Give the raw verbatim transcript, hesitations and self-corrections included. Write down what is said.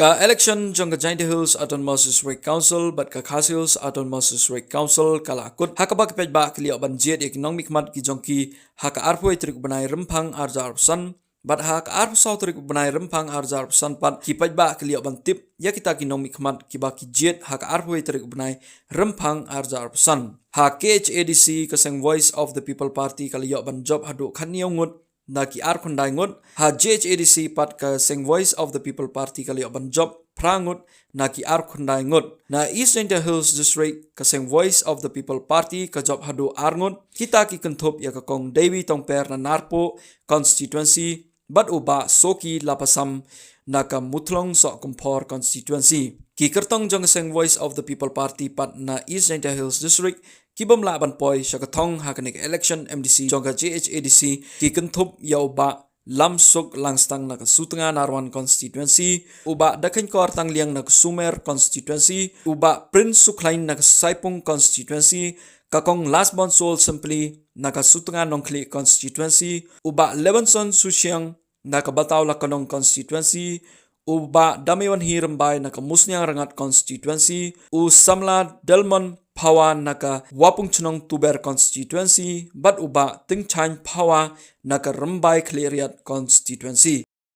Ka election jong ka Jaintia Hills Autonomous District Council bad ka Khasi Hills Autonomous District Council ka la kut, ha kaba ki paidbah ki la ïoh ban jied ïa ki nongmihkhmat ki jong ki ha ka arphew tarik u bnai Rymphang arhajar arphew san, bad ha ka arphew saw tarik u bnai Rymphang arhajar arphew san pat ki paidbah ki la ïoh ban tip ïa kita ki nongmihkhmat kiba ki jied ha ka arphew tarik u bnai Rymphang arhajar arphew san. Ha K H A D C ka seng Voice of the People Party ka la ïoh ban jop haduh khatnïew ngut na ki ar khyndai ngut. Ha J H A D C pat ka seng Voice of the People Party ka la ïoh ban jop phra ngut na ki ar khyndai ngut. Na East Jaintia Hills District ka seng Voice of the People Party ka jop haduh ar ngut. Kita ki kynthup ïa ka Kong Dewi Tongper na Narpuh constituency bad u Bah Soki Lapasam na ka Muthlong Sohkymphor constituency. Ki kyrtong jong ka seng Voice of the People Party pat na East Jaintia Hills District ki bym lah ban poi sha ka thong ha kane ka election M D C jong ka J H A D C ki kynthup ïa u Bah Lamsuk Langstang na ka Sutnga Narwan constituency, u Bah Dakhein Kor Tangliang na ka Sumer constituency, u Bah Prince Sukhlain na ka Saipung constituency, ka Kong Lasbonsol Simply na ka Sutnga Nongkhlieh constituency, u Bah Levenson Sushiang na ka Bataw Lakanong constituency, u Bah Damewanhi Rymbai na ka Musniang Rngat constituency, u Samla Delmon Phawa na ka Wapungchnong Tuber constituency, bad u Bah Tingchain Phawa na ka Rymbai Khliehriat constituency.